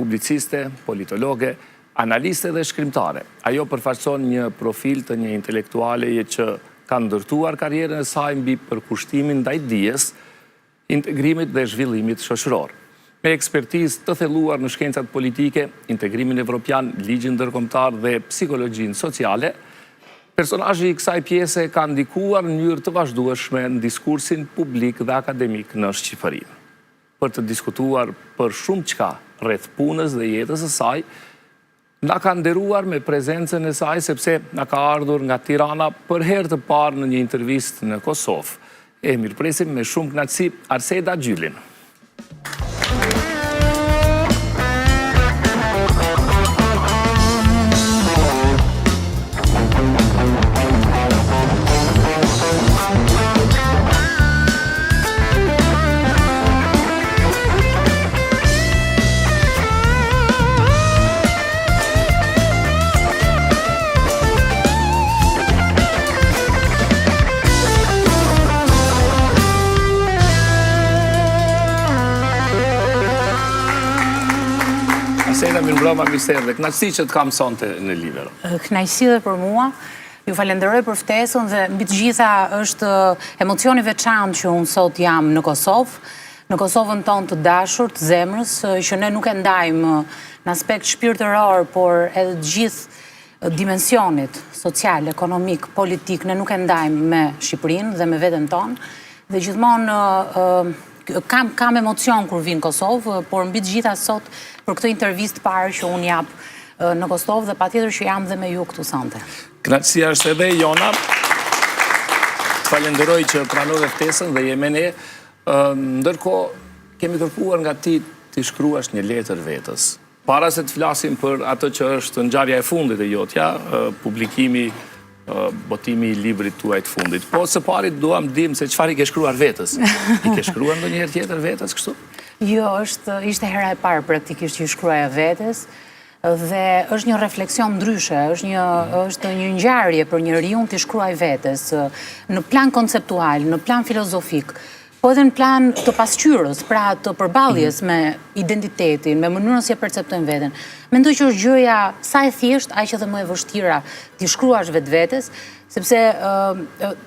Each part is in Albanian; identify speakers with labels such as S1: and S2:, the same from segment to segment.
S1: Publiciste, politologe, analiste dhe shkrimtare, ajo përfaqëson një profil të një intelektualeje që ka ndërtuar karrierën e saj mbi përkushtimin ndaj dijes, integrimit dhe zhvillimit shoqëror. Me ekspertizë të thelluar në shkencat politike, integrimin evropian, ligjin ndërkombëtar dhe psikologjinë sociale, personazhi i kësaj pjese ka ndikuar në mënyrë të vazhdueshme në diskursin publik dhe akademik në Shqipëri. Për të diskutuar për shumëçka rreth punës dhe jetës së saj, Na ka nderuar me prezencën e saj sepse na ka ardhur nga Tirana për herë të parë në një intervistë në Kosovë. E mirëpresim me shumë kënaqësi Arseda Gjylin. Arseda, mirëmbrëma, mirë se erdhe. Kënaqësi që të kam sonte në Libero.
S2: Kënaqësi dhe për mua. Ju falenderoj për ftesën dhe mbi të gjitha është emocion i veçantë që unë sot jam në Kosovë, në Kosovën tonë të dashur, të zemrës, që ne nuk e ndajmë në aspekt shpirtëror, por edhe të gjithë dimensionit social, ekonomik, politik, ne nuk e ndajmë me Shqipërinë dhe me veten tonë. Dhe gjithmonë kam kam emocion kur vij në Kosovë, por mbi të gjitha sot për këtë intervistë të parë që unë jap në Kosovë dhe patjetër që jam dhe me ju këtu sonte.
S1: Kënaqësia është edhe jona. Të falenderoj që pranove ftesën dhe je me ne. Ndërkohë, kemi kërkuar nga ti t'i shkruash një letër vetes. Para se të flasim për atë që është ngjarja e fundit e jotja, publikimi, botimi i librit tuaj të fundit. Po së pari duam të dimë se çfarë i ke shkruar vetes. I ke shkruar ndonjëherë tjetër vetes kështu?
S2: Jo, është ishte hera e parë praktikisht që i shkruaja vetes dhe është një refleksion ndryshe, është një është një ngjarje për njeriun t'i shkruajë vetes në plan konceptual, në plan filozofik. Po edhe në plan të pasqyrës, pra të përballjes mhm. me identitetin, me mënyrën si e perceptojmë veten. Mendoj që është gjëja sa e thjeshtë, aq edhe më e vështira t'i shkruash vetvetes, sepse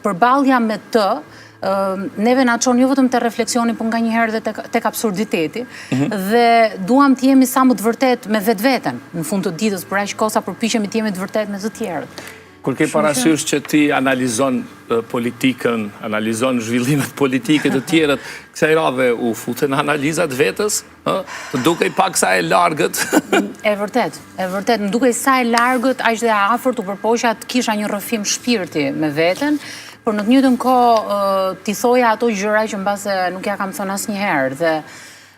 S2: përballja me të neve na çon jo vetëm te refleksioni, por nganjëherë dhe tek, tek absurditeti. Mhm. Dhe duam të jemi sa më të vërtetë me vetveten në fund të ditës, për aq kohë sa përpiqemi të jemi të vërtetë me të tjerët.
S1: Kur ke parasysh që ti analizon politikën, analizon zhvillimet politike të tjerët, kësaj radhe u fute në analizat e vetes, ë? Të dukej pak sa e largët.
S2: E vërtetë, e vërtetë, më dukej sa e largët, aq dhe e afërt, u përpoqa të kisha një rrëfim shpirti me veten, por në të njëjtën kohë t'i thoja ato gjëra që mbase nuk ia kam thënë asnjëherë dhe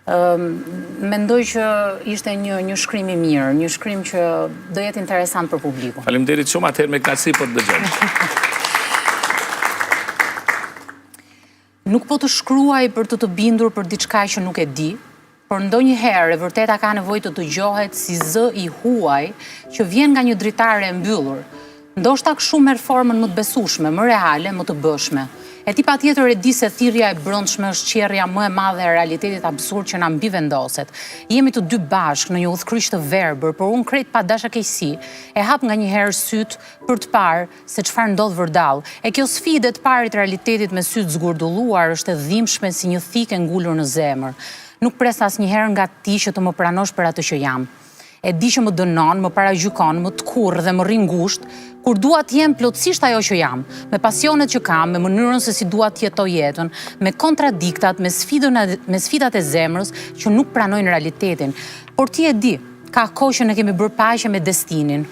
S2: Mendoj që ishte një një shkrim i mirë, një shkrim që do jetë interesant për
S1: publikun. Faleminderit shumë, atëherë me kënaqësi po të dëgjojmë.
S2: Nuk po të shkruaj për të të bindur për diçka që nuk e di, por ndonjëherë e vërteta ka nevojë të dëgjohet si zë i huaj që vjen nga një dritare e mbyllur. Ndoshta kështu merr formën më të besueshme, më reale, më të bëshme. E ti patjetër e di se thirrja e brendshme është çjerrja më e madhe e realitetit absurd që na mbivendoset. Jemi të dy bashkë në një udhëkryq të verbër, por unë krejt pa dashakeqësi e hap nganjëherë sytë për të parë se çfarë ndodh vërdallë. E kjo sfidë e të parit realitetit me sy të zgurdulluar është e dhimbshme si një thikë e ngulur në zemër. Nuk pres asnjëherë nga ti që të më pranosh për atë që jam. E di që më dënon, më paragjykon, më tkurr dhe më rri ngushtë, kur dua të jem plotësisht ajo që jam, me pasionet që kam, me mënyrën se si dua të jetoj jetën, me kontradiktat, me sfidën me sfidat e zemrës që nuk pranojnë realitetin. Por ti e di, ka kohë që ne kemi bërë paqe me destinin,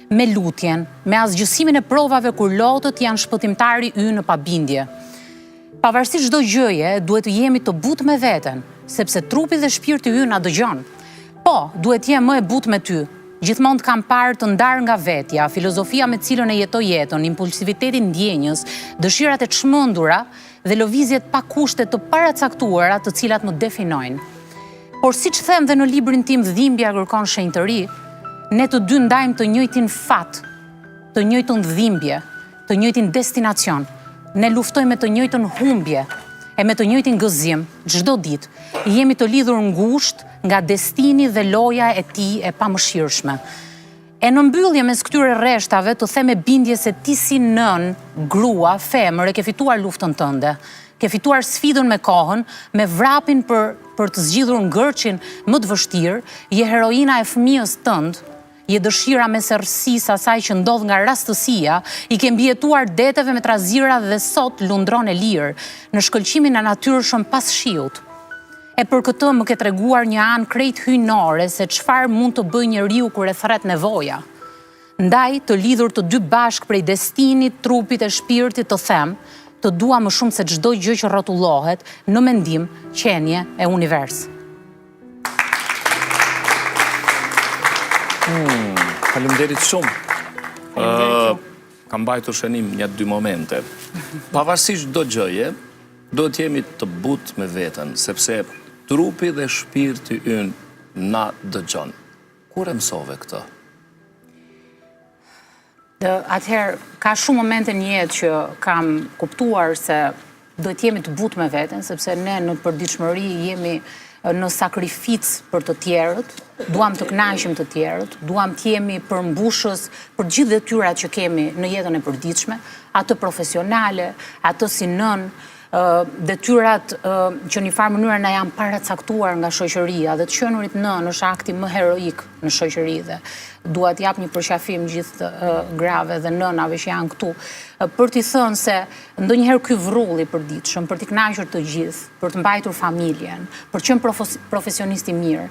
S2: me lutjen, me asgjësimin e provave kur lotët janë shpëtimtari ynë në pabindje. Pavarësisht çdo gjëje, duhet të jemi të butë me veten, sepse trupi dhe shpirti ynë na dëgjon. Po, duhet të jem më e butë me ty. Gjithmonë të kam parë të ndarë nga vetja, filozofia me të cilën e jetoj jetën, impulsiviteti i ndjenjës, dëshirat e çmendura dhe lëvizjet pa kushte të paracaktuara të cilat më definojnë. Por siç them dhe në librin tim Dhimbja kërkon shenjtëri, ne të dy ndajmë të njëjtin fat, të njëjtën dhimbje, të njëjtin destinacion. Ne luftojmë me të njëjtën humbje e me të njëjtin gëzim çdo ditë. Jemi të lidhur ngushtë nga destini dhe loja e tij e pamëshirshme. E në mbyllje mes këtyre rreshtave të them me bindje se ti si nënë, grua, femër e ke fituar luftën tënde. Ke fituar sfidën me kohën, me vrapin për për të zgjidhur ngërçin më të vështirë, je heroina e fëmijës tënd, je dëshira mes errësisë asaj që ndodh nga rastësia, i ke mbijetuar deteve me trazira dhe sot lundron e lirë, në shkëlqimin e natyrshëm pas shiut. E për këtë më ke treguar një anë krejt hyjnore se çfarë mund të bëjë njeriu kur e thërret nevoja. Ndaj, të lidhur të dy bashkë prej destinit, trupit e shpirtit të them, të dua më shumë se çdo gjë që rrotullohet në mendim, qenie e univers.
S1: Hmm, faleminderit shumë.
S2: Faleminderit.
S1: Kam mbajtur shënim nja dy momente. Pavarësisht çdo gjëje, Duhet të jemi të butë me veten, sepse trupi dhe shpirti ynë na dëgjon. Kur e mësove
S2: këtë? Atëherë, ka shumë momente në jetë që kam kuptuar se duhet të jemi të butë me veten, sepse ne në përditshmëri jemi në sakrificë për të tjerët, duam të kënaqim të tjerët, duam të jemi përmbushës për gjithë detyrat që kemi në jetën e përditshme, atë profesionale, atë si nënë, detyrat që në një farë mënyre na janë paracaktuar nga shoqëria dhe të qenurit nënë është akti më heroik në shoqëri dhe dua të jap një përqafim gjithë grave dhe nënave që janë këtu për t'i thënë se ndonjëherë ky vrull i përditshëm për t'i kënaqur të gjithë për të mbajtur familjen, për të qenë profesionist i mirë,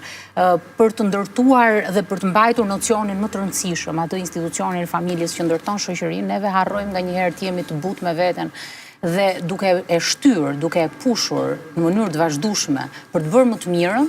S2: për të ndërtuar dhe për të mbajtur nocionin më të rëndësishëm, atë institucionin e familjes që ndërton shoqërinë, neve harrojmë nganjëherë të jemi të butë me veten dhe duke e shtyrë, duke e pushur në mënyrë të vazhdueshme për të bërë më të mirën,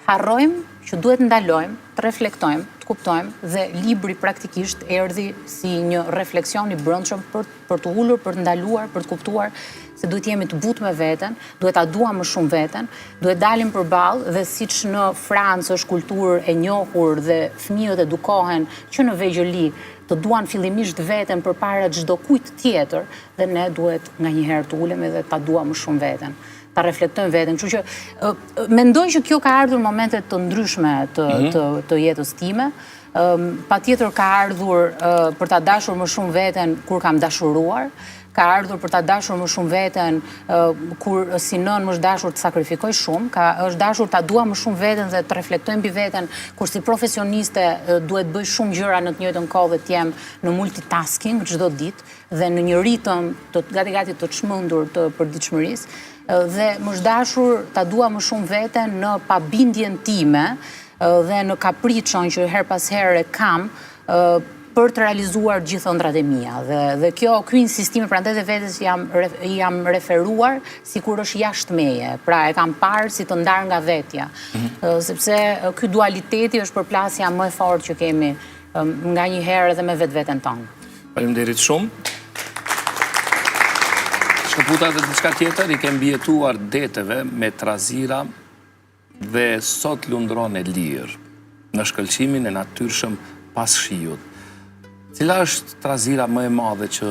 S2: harrojmë që duhet të ndalojmë, të reflektojmë, të kuptojmë dhe libri praktikisht erdhi si një refleksion i brendshëm për për t'u ulur, për të ndaluar, për të kuptuar se duhet të jemi të butë me veten, duhet ta duam më shumë veten, duhet dalim përballë dhe siç në Francë është kulturë e njohur dhe fëmijët edukohen që në vegjëli të duan fillimisht veten përpara çdokujt tjetër dhe ne duhet nganjëherë të ulemi dhe ta duam më shumë veten ta reflektojmë veten. Kështu që mendoj që kjo ka ardhur në momente të ndryshme të mhm. të, të jetës time. Patjetër ka ardhur për ta dashur më shumë veten kur kam dashuruar, ka ardhur për ta dashur më shumë veten kur si nënë më është dashur të sakrifikoj shumë, ka është dashur ta dua më shumë veten dhe të reflektoj mbi veten kur si profesioniste duhet bëj shumë gjëra në të njëjtën kohë dhe të jem në multitasking çdo ditë dhe në një ritëm të gati gati të çmendur të përditshmërisë dhe më është dashur ta dua më shumë veten në pabindjen time dhe në kapriçon që herë pas here kam për të realizuar gjithë ëndrrat e mia dhe dhe kjo ky insistim prandaj dhe vetes jam i jam referuar sikur është jashtë meje, pra e kam parë si të ndarë nga vetja. Mm -hmm. Sepse ky dualiteti është përplasja më e fortë që kemi nganjëherë edhe me vetveten
S1: tonë. Faleminderit shumë. Shkëputa edhe diçka tjetër, i ke mbijetuar deteve me trazira Dhe sot lundron e lirë, në shkëlqimin e natyrshëm pas shiut. Cila është trazira më e madhe që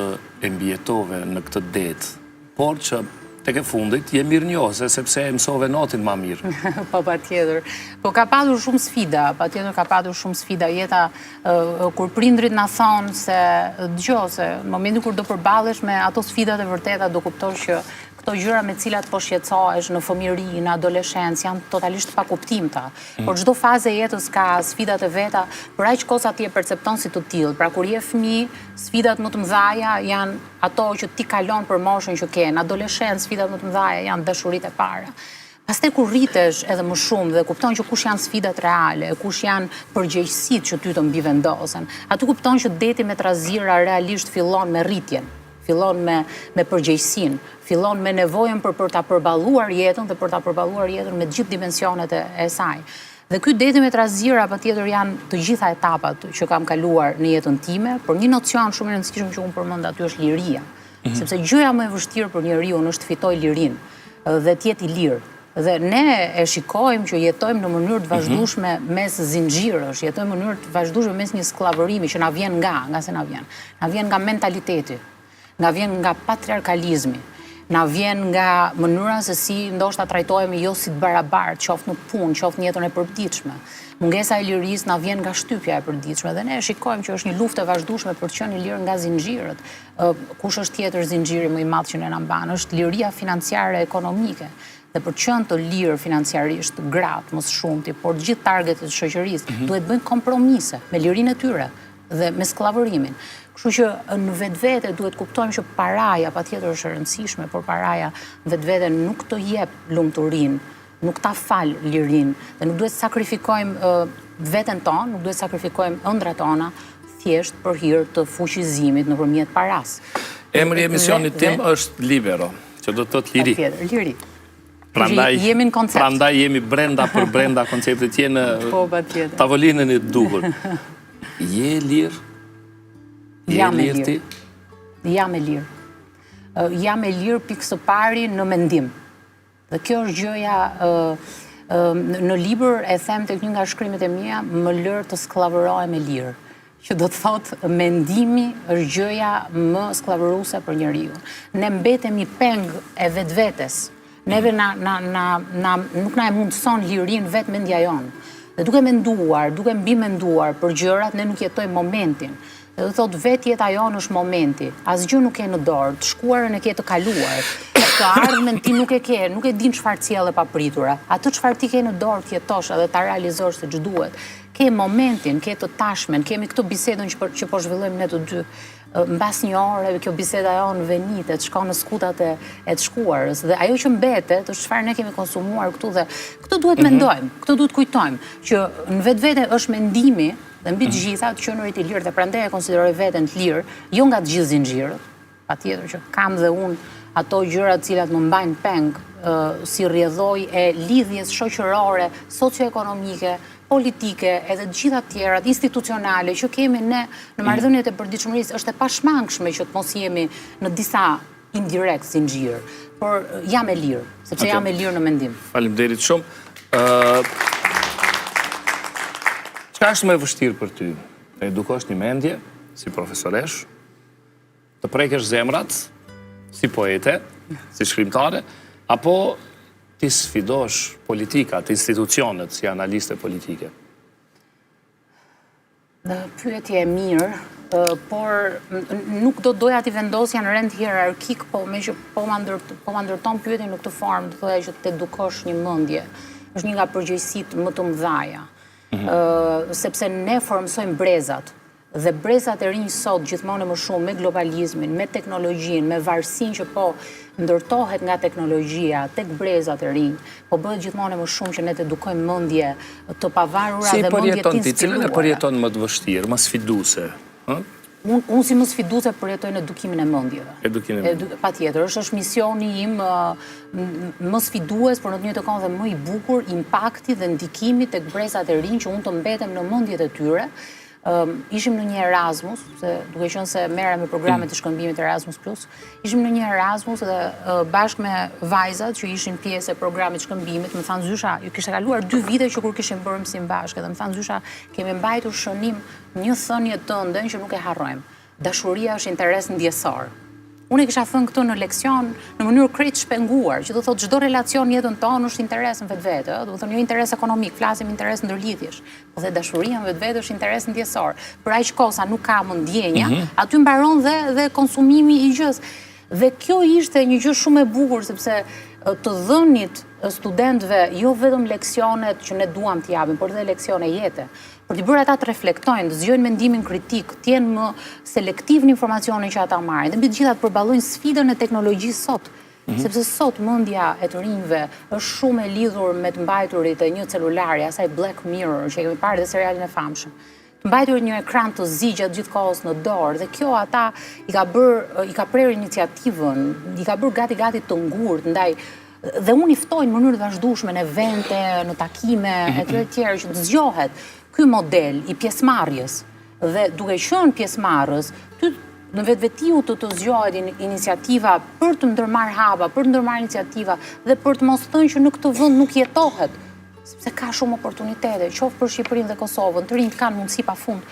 S1: e mbijetove në këtë det, por që tek e fundit je mirënjohëse sepse e mësove notin ma
S2: mirë? Po patjetër. Po ka patur shumë sfida, patjetër ka patur shumë sfida jeta kur prindërit na thonë se dëgjo se në momentin kur do përballesh me ato sfidat e vërteta do kuptosh që Këto gjëra me të cilat po shqetësohesh në fëmijëri, në adoleshencë, janë totalisht të pakuptimta. Mm. Por çdo fazë e jetës ka sfidat e veta, për aq kohë sa ti e percepton si të tillë. Pra kur je fëmijë, sfidat më të mëdha janë ato që ti kalon për moshën që ke. Në adoleshencë, sfidat më të mëdha janë dashuritë e para. Pastaj kur rritesh edhe më shumë dhe kupton që kush janë sfidat reale, kush janë përgjegjësitë që ty të mbivendosen, aty kupton që deti me trazira realisht fillon me rritjen. Fillon me me përgjegjësinë, fillon me nevojën për për ta përballuar jetën dhe për ta përballuar jetën me të gjithë dimensionet e, e saj. Dhe ky deti me trazira patjetër janë të gjitha etapat që kam kaluar në jetën time, por një nocion shumë i rëndësishëm që unë përmend aty është liria. Mm -hmm. Sepse gjëja më e vështirë për njeriun është të fitojë lirinë dhe të jetë i lirë. Dhe ne e shikojmë që jetojmë në mënyrë të mhm. vazhdueshme mes zinxhirësh, jetojmë në mënyrë të vazhdueshme mes një skllavërimi që na vjen nga, nga se na vjen. Na vjen nga mentaliteti, na vjen nga patriarkalizmi. Na vjen nga mënyra se si ndoshta trajtohemi jo si të barabartë, qoftë në punë, qoftë në jetën e përditshme. Mungesa e lirisë na vjen nga shtypja e përditshme dhe ne e shikojmë që është një luftë e vazhdueshme për të qenë i lirë nga zinxhirët. Kush është tjetër zinxhiri më i madh që ne na mban? Është liria financiare ekonomike. Dhe për të qenë të lirë financiarisht, gratë më së shumti, por të gjithë targetet e shoqërisë, mhm. duhet të bëjnë kompromise me lirinë e tyre dhe me skllavërimin. Kështu që në vetvete duhet kuptojmë që paraja patjetër është e rëndësishme, por paraja në vetvete nuk të jep lumturinë, nuk ta fal lirinë dhe nuk duhet të sakrifikojmë veten tonë, nuk duhet të sakrifikojmë ëndrrat tona thjesht për hir të fuqizimit nëpërmjet
S1: parasë. Emri i emisionit tim është Libero, që do të thotë liri.
S2: Patjetër, liri.
S1: Prandaj jemi në koncept. Prandaj jemi brenda për brenda konceptit, je në po, tavolinën e duhur. Je e lirë?
S2: Je e lirë ti? Jam e lirë. Jam e lirë pikë së pari në mendim. Dhe kjo është gjëja në libër e them tek një nga shkrimet e mia, më lër të skllavërohem e lirë, që do të thotë mendimi është gjëja më skllavëruese për njeriun. Ne mbetemi peng e vetvetes. Neve na na na na nuk na e mundëson lirinë vetë mendja jonë. Dhe duke menduar, duke mbimenduar për gjërat, ne nuk jetojmë momentin. Dhe do të thotë vetë jeta jonë është momenti. Asgjë nuk ke në dorë, të shkuarën e ke të kaluar. Të ardhmen ti nuk e ke, nuk e din çfarë sjell e papritura. Atë çfarë ti ke në dorë të jetosh edhe ta realizosh siç duhet. Ke momentin, ke të tashmen, kemi këtë bisedën që, që po zhvillojmë ne të dy. Mbas një ore, kjo biseda jonë venitet, shkon në skutat e, e të shkuarës. Dhe ajo që mbetet është çfarë ne kemi konsumuar këtu dhe këtë duhet mm -hmm. mendojmë, këtë duhet kujtojmë, që në vetvete është mendimi Dhe mbi të gjitha, të qenurit i lirë dhe prandaj e konsideroj veten të lirë, jo nga të gjithë zinxhirët, patjetër që kam dhe unë ato gjëra të cilat më mbajnë peng si rrjedhojë e lidhjes shoqërore, socioekonomike, politike edhe të gjitha të tjerat institucionale që kemi ne në mm. marrëdhëniet e përditshmërisë është e pashmangshme që të mos jemi në disa indirekt zinxhirë, por jam e lirë, sepse okay. jam e lirë në
S1: mendim. Faleminderit shumë. Ë Çka është më e vështirë për ty? Të edukosh një mendje si profesoreshë, të prekësh zemrat si poete, si shkrimtare, apo t'i sfidosh politikat, institucionet si analiste politike?
S2: Pyetje e mirë, por nuk do doja t'i vendosja në rend hierarkik, po meqë po ma po ma ndërton pyetjen në këtë formë, do thoja që të edukosh një mendje. Është një nga përgjegjësitë më të mëdhaja. Mhm. Sepse ne formësojmë brezat. Dhe brezat e rinj sot gjithmonë e më shumë me globalizmin, me teknologjinë, me varësinë që po ndërtohet nga teknologjia tek brezat e rinj, po bëhet gjithmonë e më shumë që ne të edukojmë mendje të pavarura
S1: dhe mendje të inspiruara. Cilën e përjeton më të vështirë, më sfiduese?
S2: Ë? Unë unë si më sfiduese përjetoj në edukimin e
S1: mendjeve. Edukimin e mendjeve.
S2: Patjetër, është është misioni im më sfidues, por në të njëjtën kohë dhe më i bukur, impakti dhe ndikimi tek brezat e rinj që unë të mbetem në mendjet e tyre, Ishim në një Erasmus, se duke qenë se merrem me programet e shkëmbimit Erasmus Plus, ishim në një Erasmus dhe bashkë me vajzat që ishin pjesë e programit shkëmbimit, më thanë zysha, ju kishte kaluar dy vite që kur kishim bërë mësim bashkë, dhe më thanë zysha, kemi mbajtur shënim një thënie tënden që nuk e harrojmë. Dashuria është interes ndjesor. Unë e kisha thënë këtë në leksion në mënyrë krejt shpenguar, që do thotë çdo relacion në jetën tonë është interes në vetvete, ëh, do të thonë jo interes ekonomik, flasim interes ndërlidhjesh, po dhe dashuria në vetvete është interes ndjesor. Për aq kohë sa nuk ka më ndjenja, mm -hmm. aty mbaron dhe dhe konsumimi i gjësë. Dhe kjo ishte një gjë shumë e bukur sepse të dhënit studentëve jo vetëm leksionet që ne duam të japim, por dhe leksione jete. Për t'i bërë ata të reflektojnë, të zgjojnë mendimin kritik, të jenë më selektivë në informacionin që ata marrin dhe mbi të gjitha të përballojnë sfidën e teknologjisë sot. Mm -hmm. Sepse sot mendja e të rinjve është shumë e lidhur me të mbajturit e një celulari, asaj Black Mirror, që e kemi parë dhe serialin e famshëm. Të mbajturit një ekran të zi gjatë gjithë kohës në dorë dhe kjo ata i ka bërë i ka prerë iniciativën, i ka bërë gati gati të ngurtë, ndaj Dhe unë i ftoj në mënyrë të vazhdueshme në evente, në takime, e tjerë e tjerë, që të zgjohet ky model i pjesëmarrjes dhe duke qenë pjesëmarrës, ty në vetvetiu të të zgjohet iniciativa për të ndërmarrë hapa, për të ndërmarrë iniciativa dhe për të mos thënë që në këtë vend nuk jetohet, sepse ka shumë oportunitete, qoftë për Shqipërinë dhe Kosovën, të rinjtë kanë mundësi pa fund,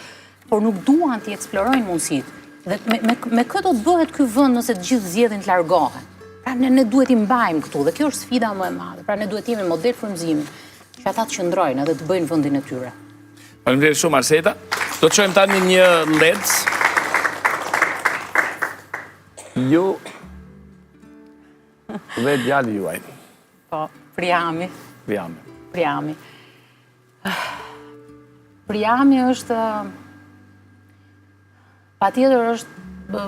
S2: por nuk duan t'i eksplorojnë mundësitë. Dhe me, me, me kë do të bëhet ky vend nëse të gjithë zgjedhin të largohen? Pra ne, ne duhet t'i mbajmë këtu dhe kjo është sfida më e madhe. Pra ne duhet të jemi model frymëzimi që ata të qëndrojnë edhe të bëjnë vendin e
S1: tyre. Faleminderit shumë Arseta. Do të shohim tani një LED. Ju dhe djali juaj.
S2: Po, Priami.
S1: Priami.
S2: Priami. Priami është Patjetër është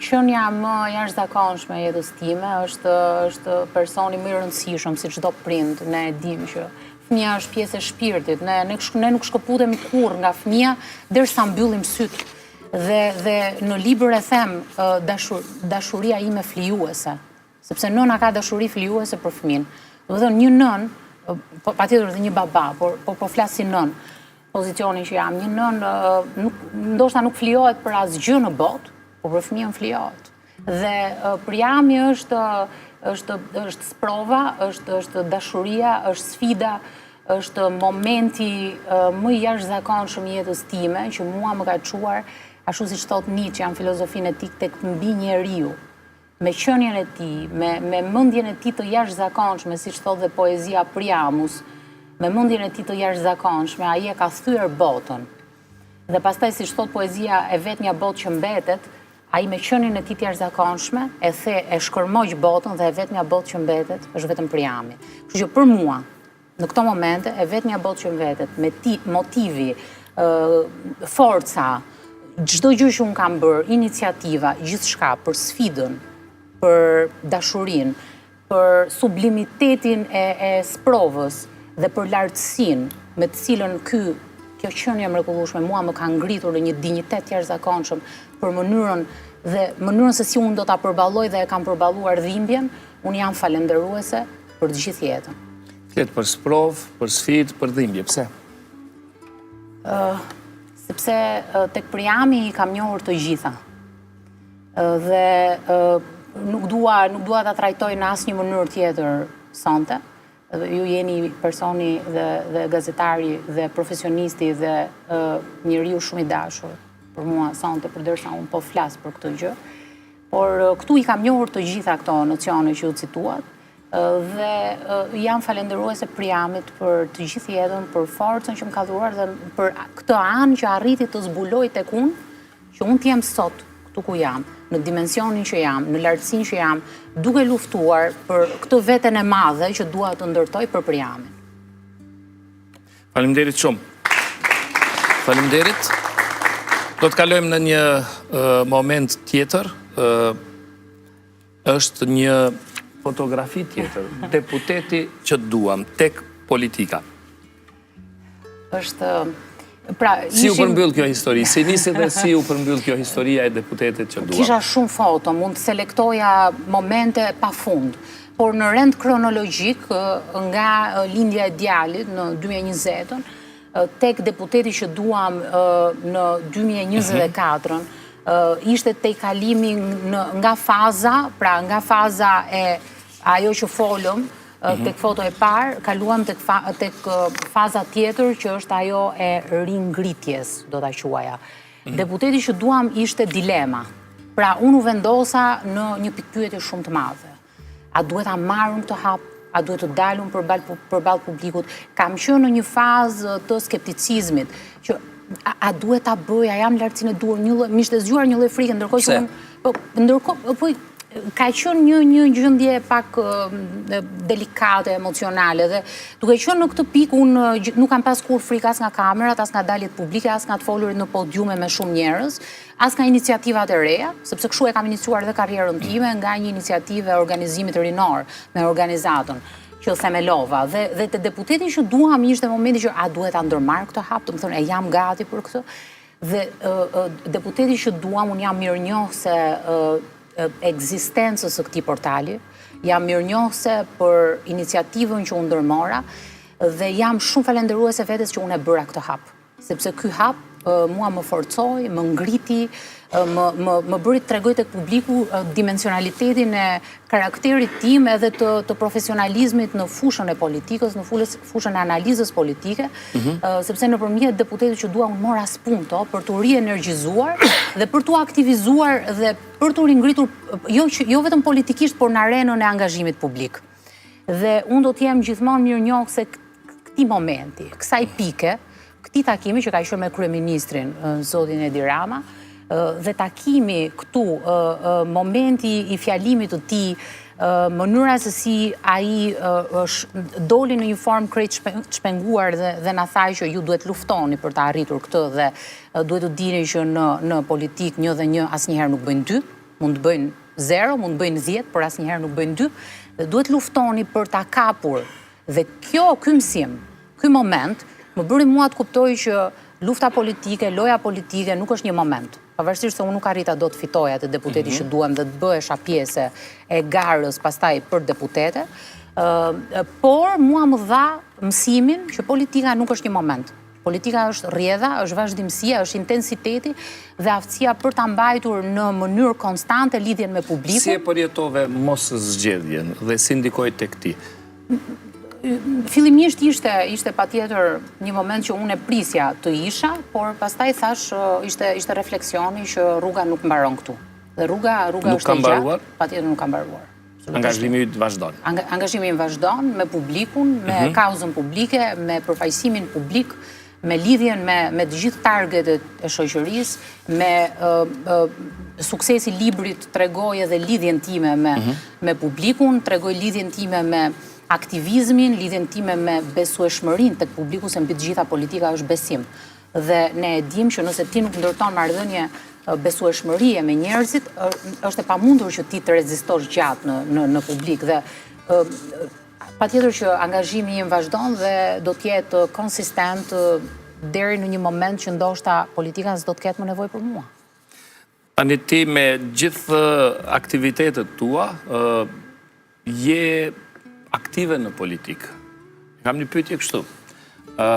S2: qenia më e jashtëzakonshme e jetës time, është është personi më i rëndësishëm si çdo prind, ne e dimë që fëmija është pjesë e shpirtit, ne ne, ne nuk shkëputemi kurrë nga fëmija derisa mbyllim sytë. Dhe dhe në libër e them dashur, dashuria ime flijuese. Sepse nëna ka dashuri flijuese për fëmijën. Domethënë një nënë, po patjetër edhe një baba, por po po flas si nënë, pozicionin që jam, një nënë nuk ndoshta nuk flijohet për asgjë në botë, por për fëmijën flijohet. Dhe Priami është është është sprova, është është dashuria, është sfida, është momenti më i jashtëzakonshëm i jetës time që mua më ka çuar, ashtu siç thotë Nietzsche në filozofinë e tij tek mbinjeriu. me qenien e tij, me me mendjen e tij të jashtëzakonshme, siç thotë dhe poezia Priamus, me mendjen e tij të jashtëzakonshme, ai e ka thyer botën. Dhe pastaj siç thotë poezia e vetmja botë që mbetet, ai me qenien e tij të jashtëzakonshme e the e shkërmoq botën dhe e vetmja botë që mbetet është vetëm Priami. Kështu që për mua, Në këto momente, e vetmja botë që mbetet, me ti, motivi, forca, çdo gjë që unë kam bërë, iniciativa, gjithçka për sfidën, për dashurinë, për sublimitetin e, e sprovës dhe për lartësinë me të cilën ky kjo qenie e mrekullueshme mua më ka ngritur në një dinjitet të jashtëzakonshëm për mënyrën dhe mënyrën se si unë do ta përballoj dhe e kam përballuar dhimbjen, unë jam falënderuese për të gjithë
S1: jetën. Flet për sprovë, për sfidë, për dhimbje, pse?
S2: Sepse tek Priami i kam njohur të gjitha. Dhe nuk dua, nuk dua ta trajtoj në asnjë mënyrë tjetër sonte. Ju jeni personi dhe, dhe gazetari dhe profesionisti dhe njeriu shumë i dashur për mua sonte, përderisa unë po flas për këtë gjë. Por këtu i kam njohur të gjitha këto nocione që ju cituat dhe jam falënderuese Priamit për të gjithë jetën, për forcën që më ka dhuruar dhe për këtë anë që arriti të zbulojë tek unë, që unë të jem sot këtu ku jam, në dimensionin që jam, në lartësinë që jam, duke luftuar për këtë veten e madhe që dua të ndërtoj për Priamin.
S1: Faleminderit shumë. Faleminderit. Do të kalojmë në një moment tjetër. Është një fotografi tjetër. Deputeti që duam tek politika.
S2: Është pra
S1: si u përmbyll kjo histori? Si nisi dhe si u përmbyll kjo historia e deputetit që duam?
S2: Kisha shumë foto, mund të selektoja momente pa fund. Por në rend kronologjik, nga lindja e djalit në 2020-ën, tek deputeti që duam në 2024-ën, ishte tejkalimi nga faza, pra nga faza e ajo që folëm, mhm. tek foto e parë, kaluam tek, tek faza tjetër që është ajo e ringritjes, do ta quaja. Mhm. Deputeti që duam ishte dilema. Pra, unë u vendosa në një pikëpyetje shumë të madhe. A duhet ta marr unë këtë hap? A duhet të dal unë përballë përballë publikut? Kam qenë në një fazë të skepticizmit, që a, a duhet ta bëj, a jam në lartësinë e duhur, një lloj, më ishte zgjuar një lloj frike, ndërkohë që unë, po, ndërkohë, po, ka qenë një një gjendje pak delikate emocionale dhe duke qenë në këtë pikë unë nuk kam pas kurrë frikë as nga kamerat, as nga daljet publike, as nga të folurit në podiume me shumë njerëz. As nga iniciativat e reja, sepse kështu e kam iniciuar dhe karrierën time nga një iniciativë e organizimit rinor me organizatën që themelova dhe dhe te deputeti që duam ishte momenti që a duhet ta ndërmarr këtë hap, domethënë e jam gati për këtë dhe deputeti që duam unë jam mirënjohëse ekzistencës së këtij portali, jam mirënjohëse për iniciativën që unë ndërmora dhe jam shumë falënderuese vetes që unë e bëra këtë hap. Sepse ky hap mua më forcoi, më ngriti, më më më bëri të tregoj tek publiku dimensionalitetin e karakterit tim edhe të të profesionalizmit në fushën e politikës, në fulës, fushën e analizës politike, mm -hmm. sepse nëpërmjet deputetit që dua unë mora spunto për t'u rienergjizuar dhe për t'u aktivizuar dhe për t'u ringritur jo jo vetëm politikisht, por në arenën e angazhimit publik. Dhe unë do të jem gjithmonë mirënjohëse këtij momenti, kësaj pike, këtij takimi që ka qenë me kryeministrin, zotin Edi Rama, dhe takimi këtu, momenti i fjalimit të tij, mënyra se si ai doli në një formë krejt të shpenguar dhe, dhe na tha që ju duhet luftoni për të arritur këtë dhe duhet të dini që në, në politikë një dhe një asnjëherë nuk bëjnë dy, mund të bëjnë zero, mund të bëjnë 10, por asnjëherë nuk bëjnë dy, dhe duhet luftoni për ta kapur Dhe kjo, ky mësim, ky moment, më bëri mua të kuptoj që lufta politike, loja politike nuk është një moment. Pavarësisht se unë nuk arrita dot të fitoja te deputeti mm -hmm. që duam dhe të bëhesha pjesë e garës pastaj për deputete, por mua më dha mësimin që politika nuk është një moment. Politika është rrjedha, është vazhdimësia, është intensiteti dhe aftësia për ta mbajtur në mënyrë konstante lidhjen me publikun.
S1: Si e përjetove moszgjedhjen dhe si ndikoi tek ti?
S2: Fillimisht ishte ishte patjetër një moment që unë e prisja të isha, por pastaj thashë ishte ishte refleksioni që rruga nuk mbaron këtu. Dhe rruga rruga është e gjatë, patjetër nuk ka mbaruar.
S1: Angazhimi yt vazhdon.
S2: Angazhimi im vazhdon me publikun, me mhm. kauzën publike, me përfaqësimin publik, me lidhjen me me të gjithë targetet e shoqërisë, me suksesi i librit tregoi edhe lidhjen time me mhm. me publikun, tregoi lidhjen time me aktivizmin, lidhjen time me besueshmërinë tek publiku se mbi të gjitha politika është besim. Dhe ne e dimë që nëse ti nuk ndërton marrëdhënie besueshmërie me njerëzit, është e pamundur që ti të rezistosh gjatë në në në publik dhe patjetër që angazhimi im vazhdon dhe do të jetë konsistent deri në një moment që ndoshta politika s'do të ketë më nevojë për mua.
S1: Tani ti me gjithë aktivitetet tua, je aktive në politikë. Kam një pyetje kështu. Ë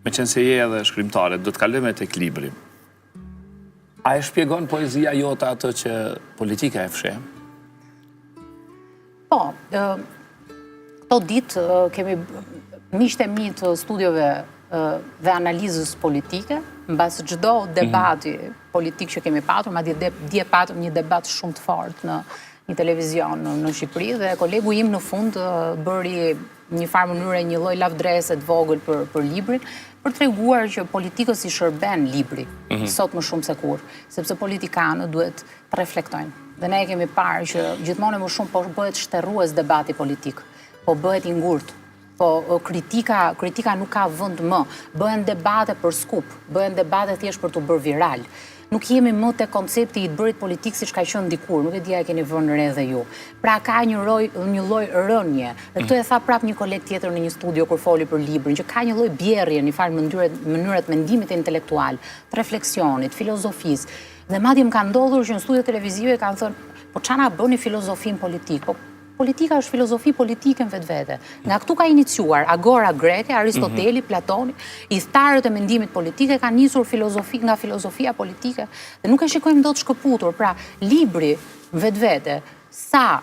S1: Meqenëse je edhe shkrimtare, do të kalojmë tek libri. A e shpjegon poezia jote atë që politika e fsheh?
S2: Po, këto ditë kemi miqtë e mi të studiove dhe analizës politike, mbas çdo mhm. debati mm -hmm. politik që kemi patur, madje dje patëm një debat shumë të fortë në një televizion në, në Shqipëri dhe kolegu im në fund bëri një farë mënyre një lloj lavdrese të vogël për për librin, për të treguar që politikës i shërben libri mm -hmm. sot më shumë se kurrë, sepse politikanët duhet të reflektojnë. Dhe ne e kemi parë që gjithmonë e më shumë po bëhet shterrues debati politik, po bëhet i ngurtë, po kritika, kritika nuk ka vend më, bëhen debate për skup, bëhen debate thjesht për t'u bërë viral. Nuk jemi më te koncepti i të bërit politikë siç ka qenë dikur, nuk e di a e keni vënë re dhe ju. Pra ka një roj, një lloj rënie. Dhe këtë e tha prapë një koleg tjetër në një studio kur foli për librin, që ka një lloj bjerrje në një farë mënyre, mënyre të mendimit intelektual, të refleksionit, filozofisë. Dhe madje më ka ndodhur që në studio televizive kanë thënë, po ça na bëni filozofi në politikë? Po politika është filozofi politike në vetvete. Nga këtu ka iniciuar agora greke, Aristoteli, mm -hmm. Platoni, ithtarët e mendimit politik e kanë nisur filozofi nga filozofia politike dhe nuk e shikojmë dot shkëputur. Pra, libri në vetvete sa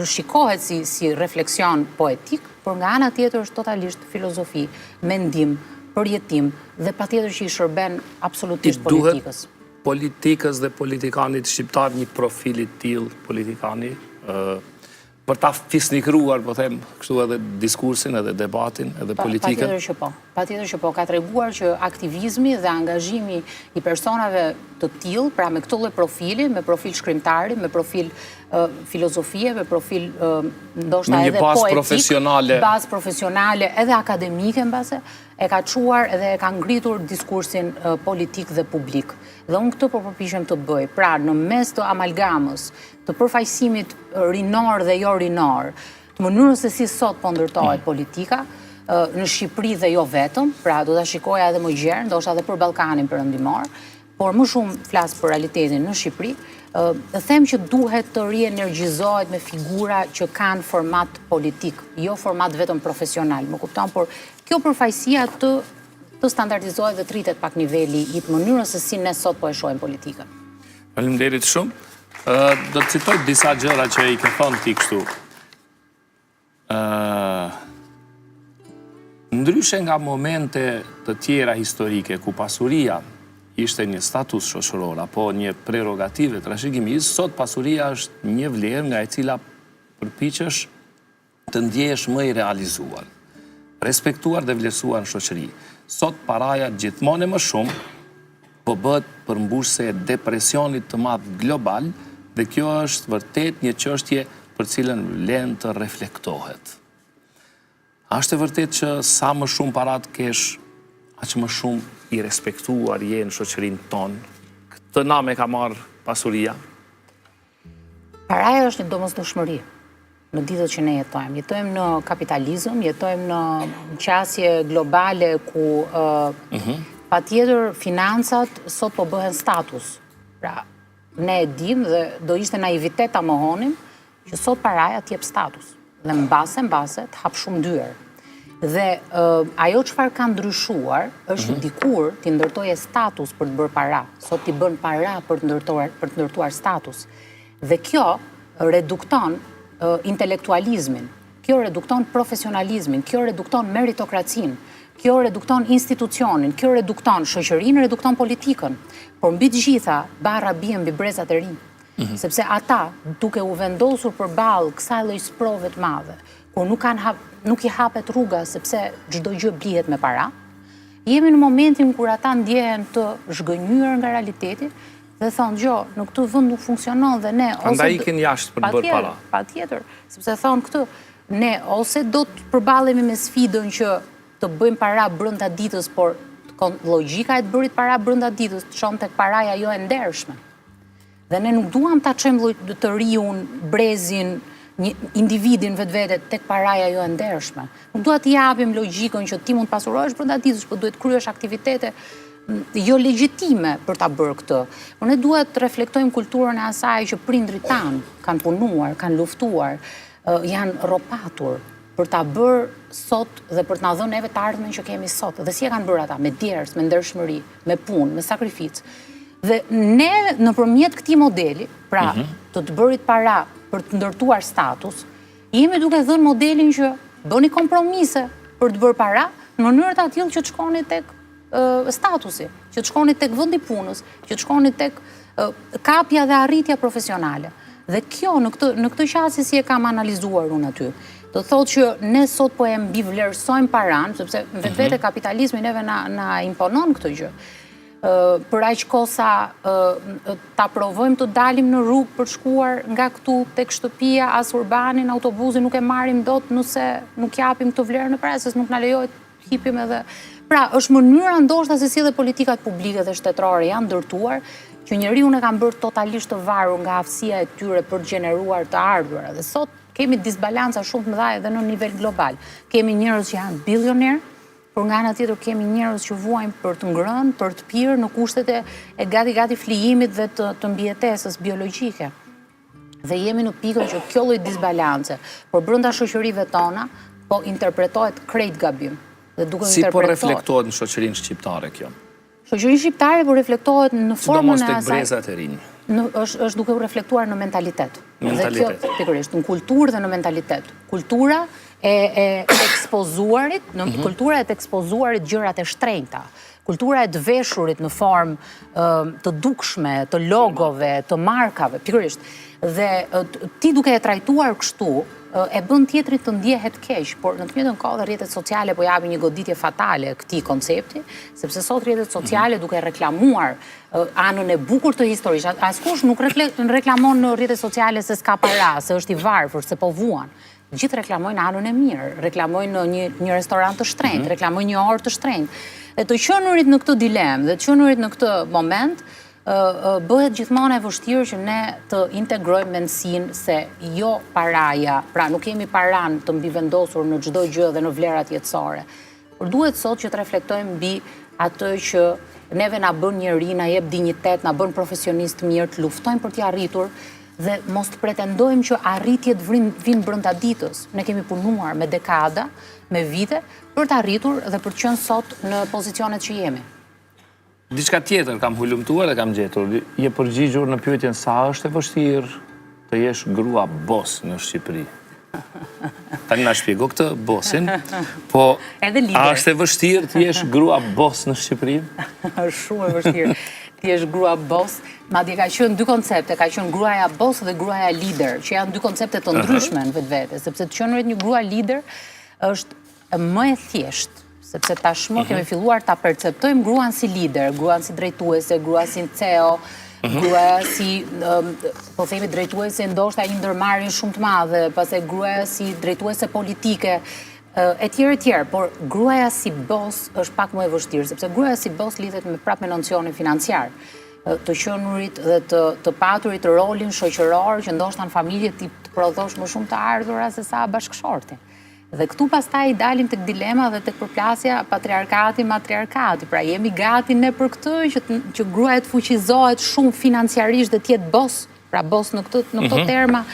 S2: shikohet si si refleksion poetik, por nga ana tjetër është totalisht filozofi, mendim, përjetim dhe patjetër që i shërben absolutisht
S1: politikës. Politikës dhe politikanit shqiptar një profil i tillë politikani, për ta fisnikëruar, po them, kështu edhe diskursin, edhe debatin, edhe politikën.
S2: Patjetër që po. Patjetër që po, ka treguar që aktivizmi dhe angazhimi i personave të tillë, pra me këtë lloj profili, me profil shkrimtari, me profil filozofie, me profil ndoshta edhe poetik,
S1: profesionale.
S2: bazë profesionale, edhe akademike mbase, e ka çuar edhe e ka ngritur diskursin politik dhe publik. Dhe unë këtë po përpiqem të bëj, pra në mes të amalgamës, të përfaqësimit rinor dhe jo rinor, të mënyrës se si sot po ndërtohet mm. politika, në Shqipëri dhe jo vetëm, pra do ta shikoja edhe më gjerë, ndoshta edhe për Ballkanin Perëndimor, por më shumë flas për realitetin në Shqipëri, them që duhet të rienergjizohet me figura që kanë format politik, jo format vetëm profesional, më kupton, por kjo përfaqësia të. të standardizohet dhe të rritet pak niveli i mënyrës se si ne sot po e shohim politikën.
S1: Faleminderit shumë. Do të citoj disa gjëra që i ke thënë ti kështu. Ndryshe nga momente të tjera historike ku pasuria ishte një status shoqëror apo një prerogativë e trashëgimisë, sot pasuria është një vlerë nga e cila përpiqesh të ndjehesh më i realizuar, respektuar dhe vlerësuar në shoqëri. Sot paraja gjithmonë e më shumë po bëhet përmbushëse e depresionit të madh global dhe kjo është vërtet një çështje për cilën vlen të reflektohet. A është e vërtetë që sa më shumë para të kesh, aq më shumë i respektuar je në shoqërinë tonë? Këtë nam e ka marrë pasuria?
S2: Paraja është një domosdoshmëri në ditët që ne jetojmë. Jetojmë në kapitalizëm, jetojmë në qasje globale ku mhm. patjetër financat sot po bëhen status. Pra, ne e dimë dhe do ishte naivitet ta mohonim që sot paraja të jep status dhe mbase mbase të hap shumë dyer. Dhe ajo çfarë ka ndryshuar është mm -hmm. dikur ti ndërtoje status për të bërë para, sot ti bën para për të ndërtuar për të ndërtuar status. Dhe kjo redukton intelektualizmin, kjo redukton profesionalizmin, kjo redukton meritokracinë, kjo redukton institucionin, kjo redukton shoqërinë, redukton politikën. Por mbi të gjitha, barra bie mbi brezat e rinj. Mm -hmm. Sepse ata, duke u vendosur përballë kësaj lloj sprove të madhe, kur nuk kanë hap, nuk i hapet rruga sepse çdo gjë blihet me para, jemi në momentin kur ata ndjehen të zhgënjyer nga realiteti dhe thonë, jo, në këtë vend nuk funksionon dhe ne
S1: ose Andaj ikin jashtë për të bërë para.
S2: Patjetër, sepse thonë këtë, ne ose do të përballemi me sfidën që të bëjmë para brenda ditës, por logjika e të bërit para brenda ditës të çon tek paraja jo e ndershme. Dhe ne nuk duam ta çojmë të riun, brezin, një individin vetvete tek paraja jo e ndershme. Nuk dua t'i japim logjikën që ti mund të pasurohesh brenda ditës, po duhet të kryesh aktivitete jo legjitime për ta bërë këtë. Por ne duhet të reflektojmë kulturën e asaj që prindërit tanë kanë punuar, kanë luftuar, janë rropatur për ta bërë sot dhe për të na dhënë neve të ardhmen që kemi sot. Dhe si e kanë bërë ata? Me djersë, me ndershmëri, me punë, me sakrificë. Dhe ne nëpërmjet këtij modeli, pra mhm. të të bërit para për të ndërtuar status, jemi duke dhënë modelin që bëni kompromise për të bërë para në mënyrë të atillë që të shkoni tek statusi, që të shkoni tek vendi i punës, që të shkoni tek kapja dhe arritja profesionale. Dhe kjo në këtë në këtë qasje si e kam analizuar unë aty. Do thotë që ne sot po e mbivlerësojmë paranë, sepse në vetvete mhm. kapitalizmi neve na na imponon këtë gjë. Për aq kohë sa ta provojmë të dalim në rrugë për të shkuar nga këtu tek shtëpia, as urbanin, autobusin nuk e marrim dot nëse nuk japim këtë vlerën e parasë, se nuk na lejohet të hipim edhe. Pra, është mënyra ndoshta se si edhe politikat publike dhe shtetërore janë ndërtuar, që njeriun e kanë bërë totalisht të varur nga aftësia e tyre për të gjeneruar të ardhura. Dhe sot kemi disbalanca shumë të mëdha edhe në nivel global. Kemi njerëz që janë bilionerë, por nga ana tjetër kemi njerëz që vuajnë për të ngrënë, për të pirë në kushtet e, e gati gati flijimit dhe të, të mbijetesës biologjike. Dhe jemi në pikën që kjo lloj disbalance, por brenda shoqërive tona, po interpretohet krejt gabim.
S1: Dhe duke si po reflektohet në shoqërinë shqiptare kjo?
S2: Shoqërinë shqiptare po reflektohet në
S1: formën e asaj. Sidomos tek brezat e rinj.
S2: Në është është duke u reflektuar në
S1: mentalitet. Mentalitet.
S2: Dhe kjo pikërisht në kulturë dhe në mentalitet. Kultura e e ekspozuarit, në mm -hmm. kultura e të ekspozuarit gjërat e shtrenjta. Kultura e të veshurit në formë të dukshme, të logove, të markave, pikërisht. Dhe ti duke e trajtuar kështu, e bën tjetrin të ndjehet keq, por në të njëjtën kohë dhe rrjetet sociale po japin një goditje fatale këtij koncepti, sepse sot rrjetet sociale mhm. duke reklamuar anën e bukur të historisë, askush nuk reklamon në rrjetet sociale se s'ka para, se është i varfër, se po vuan. Gjithë reklamojnë anën e mirë, reklamojnë një, një restorant të shtrenjtë, mhm. reklamojnë një orë të shtrenjtë. Dhe të qenurit në këtë dilemë dhe të qenurit në këtë moment, bëhet gjithmonë e vështirë që ne të integrojmë mendësinë se jo paraja, pra nuk kemi paranë të mbivendosur në çdo gjë dhe në vlerat jetësore. Por duhet sot që të reflektojmë mbi atë që neve na bën njeri, na jep dinjitet, na bën profesionistë të mirë, të luftojmë për t'i arritur. Dhe mos të pretendojmë që arritjet vijnë brenda ditës. Ne kemi punuar me dekada, me vite, për të arritur dhe për të qenë sot në pozicionet që jemi.
S1: Diçka tjetër kam hulumtuar dhe kam gjetur, je përgjigjur në pyetjen sa është e vështirë të jesh grua bos në Shqipëri. Tani na shpjego këtë bosin, po a është e vështirë të jesh grua bos në Shqipëri?
S2: Është shumë e vështirë të jesh grua bos. Madje ka qenë dy koncepte, ka qenë gruaja bos dhe gruaja lider, që janë dy koncepte të ndryshme në vetvete, sepse të qenurit një grua lider është më e thjeshtë, sepse tashmë mhm. kemi filluar ta perceptojmë gruan si lider, gruan si drejtuese, gruan si CEO, mhm. gruaja si, po themi drejtuese ndoshta një ndërmarrje shumë të madhe, pastaj gruaja si drejtuese politike, e tjerë e tjerë, por gruaja si bos është pak më e vështirë, sepse gruaja si bos lidhet me prapë me nocionin financiar të qenurit dhe të, të paturit rolin shoqëror që ndoshta në familje ti të prodhosh më shumë të ardhura se sa bashkëshorti. Dhe këtu pastaj dalim tek dilema dhe tek përplasja patriarkati matriarkati. Pra jemi gati ne për këtë që që gruaja të fuqizohet shumë financiarisht dhe të jetë bos, pra bos në këtë në këto mm -hmm. terma,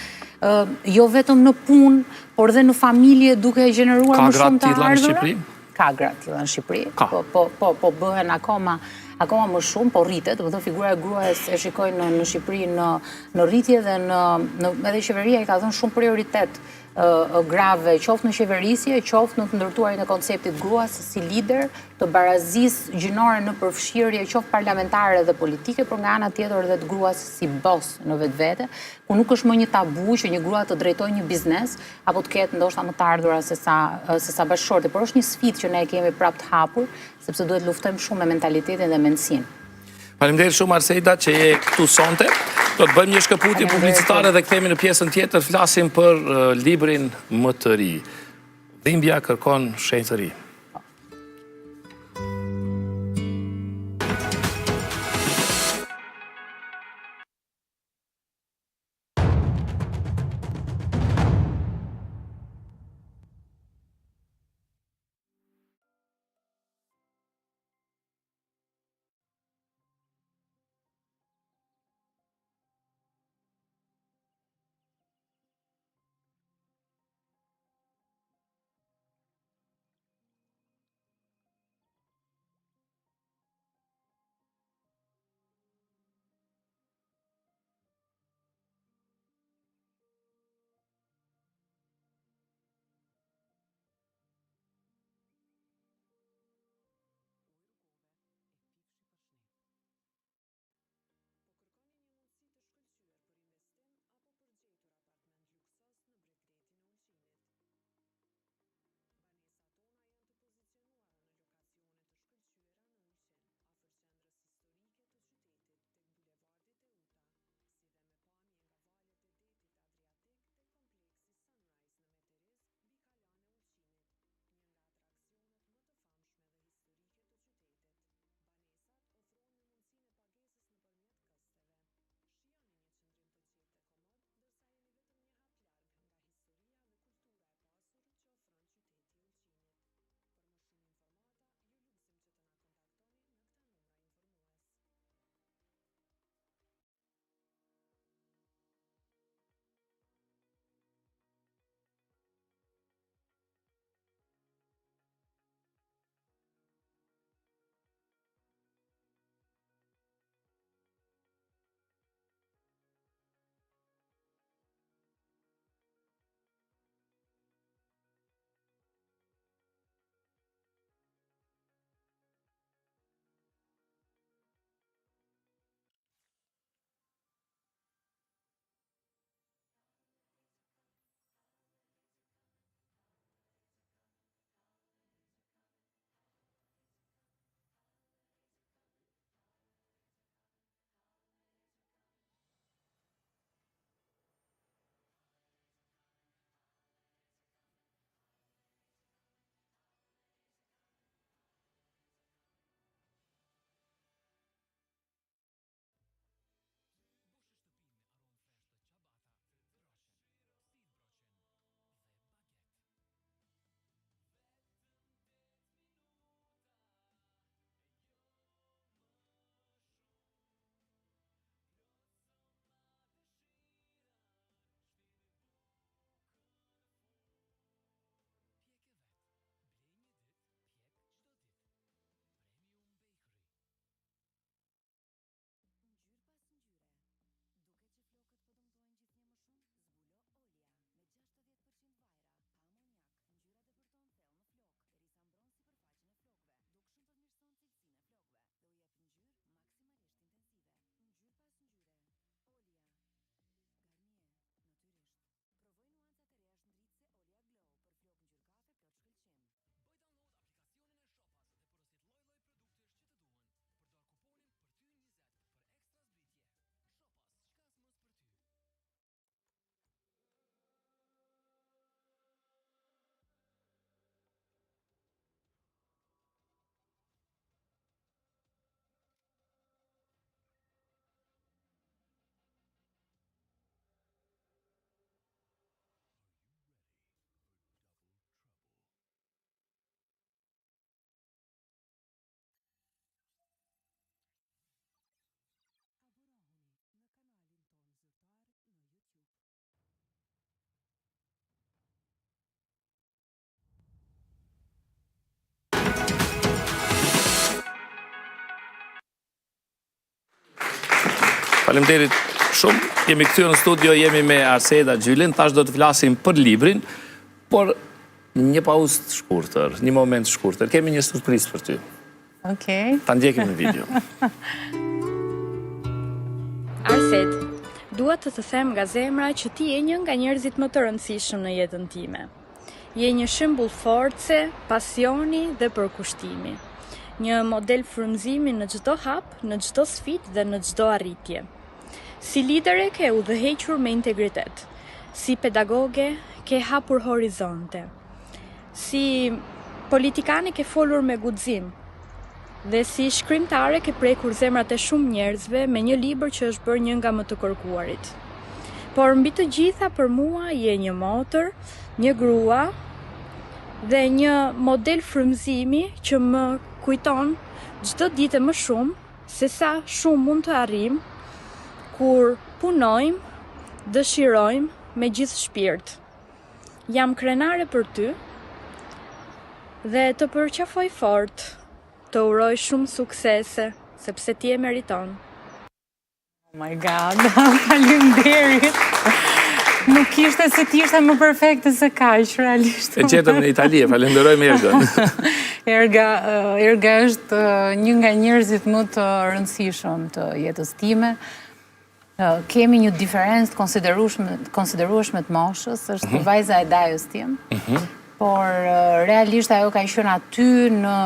S2: jo vetëm në punë, por dhe në familje duke gjeneruar më shumë të ardhura. Ka gra të tilla në
S1: Shqipëri?
S2: Ka gra të tilla në Shqipëri. Po po po po bëhen akoma akoma më shumë, po rritet, domethënë figura e gruas e shikoj në në Shqipëri në në rritje dhe në në edhe qeveria i ka dhënë shumë prioritet grave, qoftë në qeverisje, qoftë në të ndërtuarin e konceptit gruas si lider, të barazisë gjinore në përfshirje, qoftë parlamentare dhe politike, por nga ana tjetër dhe të gruas si bos në vetvete, ku nuk është më një tabu që një grua të drejtojë një biznes, apo të ketë ndoshta më të ardhura se sa, se sa bashkëshorti, por është një sfidë që ne e kemi prapë të hapur, sepse duhet luftojmë shumë me mentalitetin dhe mendësinë.
S1: Faleminderit shumë Arsejda që je këtu sonte. Do të bëjmë një shkëputje publicitare dhe kthehemi në pjesën tjetër, flasim për librin më të ri. Dhimbja kërkon shenjtëri. Faleminderit shumë. Jemi kthyer në studio, jemi me Arseda Gjylin. Tash do të flasim për librin, por një pauzë të shkurtër, një moment të shkurtër. Kemi një surprizë për ty.
S2: Okej.
S1: Ta ndjekim në video.
S3: Arsedë, dua të të them nga zemra që ti je një nga njerëzit më të rëndësishëm në jetën time. Je një shembull force, pasioni dhe përkushtimi. Një model frymëzimi në çdo hap, në çdo sfidë dhe në çdo arritje. Si lidere ke udhëhequr me integritet. Si pedagoge ke hapur horizonte. Si politikane ke folur me guxim dhe si shkrimtare ke prekur zemrat e shumë njerëzve me një libër që është bërë një nga më të kërkuarit. Por mbi të gjitha për mua je një motër, një grua dhe një model frymëzimi që më kujton çdo ditë e më shumë se sa shumë mund të arrijmë kur punojmë, dëshirojmë me gjithë shpirt. Jam krenare për ty dhe të përqafoj fort. Të uroj shumë suksese, sepse ti e meriton.
S2: Oh my god, faleminderit. Nuk kishte si të ishte më perfekte se kaq, realisht.
S1: E gjetëm në Itali, e falenderojmë Ergën.
S2: Erga, Erga është një nga njerëzit më të rëndësishëm të jetës time. Kemi një diferencë të konsiderueshme, të konsiderueshme të moshës, është mm -hmm. vajza e dajës tim. Mm -hmm. Por realisht ajo ka qenë aty në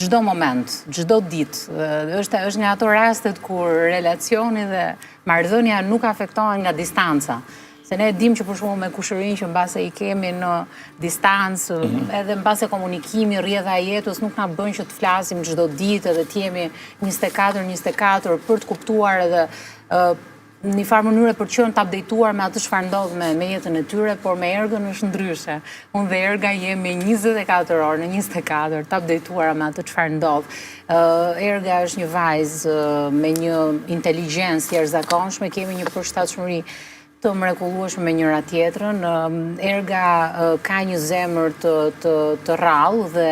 S2: çdo moment, çdo ditë. Është është nga ato rastet kur relacioni dhe marrëdhënia nuk afektohen nga distanca. Se ne e dimë që për shembull me kushërinj që mbase i kemi në distancë, mm -hmm. edhe mbase komunikimi, rrjedha e jetës nuk na bën që të flasim çdo ditë edhe të jemi 24 24 për të kuptuar edhe uh, në një farë mënyre për të qenë të updateuar me atë çfarë ndodh me, me jetën e tyre, por me Ergën është ndryshe. Unë dhe Erga jemi 24 orë në 24 të updateuara me atë çfarë ndodh. Uh, Erga është një vajzë me një inteligjencë të jashtëzakonshme, kemi një përshtatshmëri të mrekullueshme me njëra tjetrën. Erga ka një zemër të të të rrallë dhe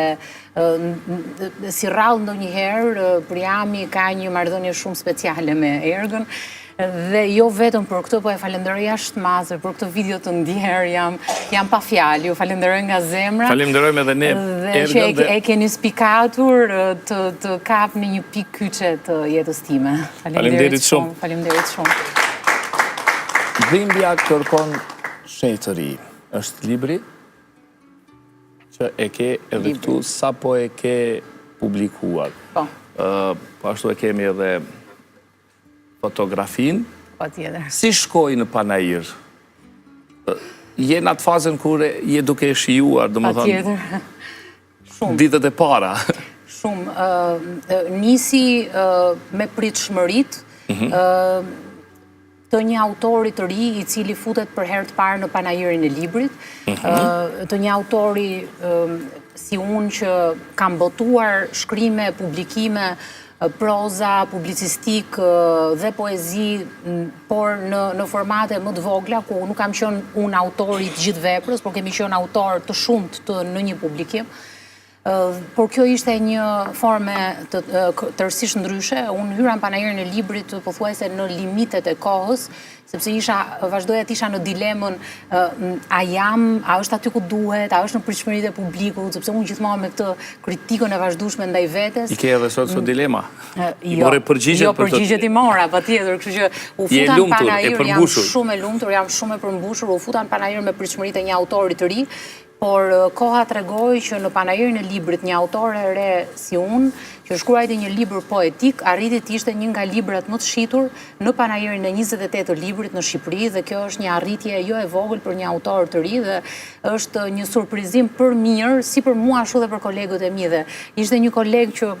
S2: si rrallë ndonjëherë Priami ka një marrëdhënie shumë speciale me Ergën dhe jo vetëm për këtë, po e falenderoj jashtë mase për këtë video të ndjerë, jam, jam pa fjalë, ju falenderoj nga zemra.
S1: Falenderojmë edhe ne
S2: dhe që e, e keni spikatur të, të kapni një pikë kyçe të jetës time.
S1: Faleminderit shumë.
S2: Faleminderit shumë.
S1: Dhimbja kërkon shenjtëri. Është libri që e ke edhe këtu sapo e ke publikuar.
S2: Po.
S1: Po ashtu e kemi edhe fotografinë.
S2: Patjetër.
S1: Si shkoi në panair? Je në atë fazën kur je duke e shijuar, domethënë.
S2: Patjetër. Shumë.
S1: Ditët e para.
S2: Shumë. Nisi me pritshmëritë mhm. të një autori të ri i cili futet për herë të parë në panairin e librit, mhm. të një autori si unë që kam botuar shkrime, publikime, proza, publicistikë dhe poezi, por në, në formate më të vogla, ku nuk kam qenë unë autori i të gjithë veprës, por kemi qenë autorë të shumtë të në një publikim. Por kjo ishte një formë të, tërësisht ndryshe. Unë hyra në panairin e librit pothuajse në limitet e kohës, sepse isha, vazhdoja të isha në dilemën a jam, a është aty ku duhet, a është në pritshmëritë e publikut, sepse unë gjithmonë me këtë kritikën e vazhdueshme ndaj vetes.
S1: I ke edhe sot këto dilema?
S2: Jo,
S1: more përgjigjet
S2: jo, përgjigjet i mora, patjetër, kështu që u futa në panair, jam shumë e lumtur, jam shumë e përmbushur, u futa në panair me pritshmëritë e një autori të ri, Por koha tregoi që në panairin e librit një autore e re si unë, që shkruajti një libër poetik, arriti të ishte një nga librat më të shitur në panairin e 28 të librit në Shqipëri dhe kjo është një arritje jo e vogël për një autor të ri dhe është një surprizim për mirë, si për mua ashtu dhe për kolegët e mi dhe ishte një koleg që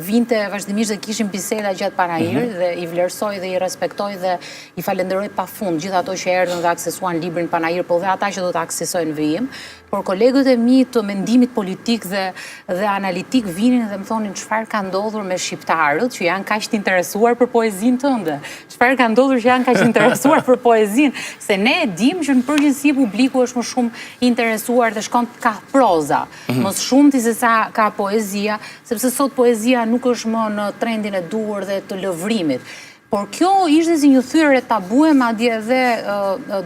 S2: vinte vazhdimisht dhe kishim biseda gjatë panairit mhm. dhe i vlerësoj dhe i respektoj dhe i falenderoj pa fund gjithë ato që erdhën dhe aksesuan librin në panair, po dhe ata që do të aksesojnë në vijim. Por kolegët e mi të mendimit politik dhe dhe analitik vinin dhe më thonin çfarë ka ndodhur me shqiptarët që janë kaq të interesuar për poezinë tënde. Çfarë ka ndodhur që janë kaq të interesuar për poezinë, se ne e dimë që në përgjithësi publiku është më shumë i interesuar dhe shkon kah proza. Mhm. Më së shumti se sa kah poezia, sepse sot poezia nuk është më në trendin e duhur dhe të lëvrimit. Por kjo ishte si një thyerje tabue, madje edhe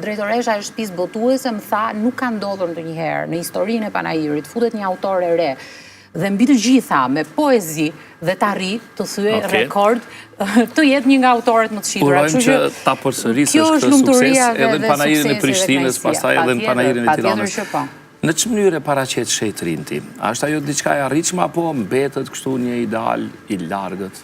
S2: drejtoresha e shtëpisë botuese më tha nuk ka ndodhur ndonjëherë në historinë e panairit, futet një autore e re dhe mbi të gjitha me poezi dhe të arrijë të thyejë okay. rekord, të jetë një nga autoret më të
S1: shitura. Urojmë që ta përsërisësh këtë sukses edhe në panairin e Prishtinës, pastaj edhe në panairin e Tiranës.
S2: Patjetër që po.
S1: Në ç'mënyrë e paraqet shenjtërinë ti? A është ajo diçka e arritshme apo mbetet kështu një ideal i largët?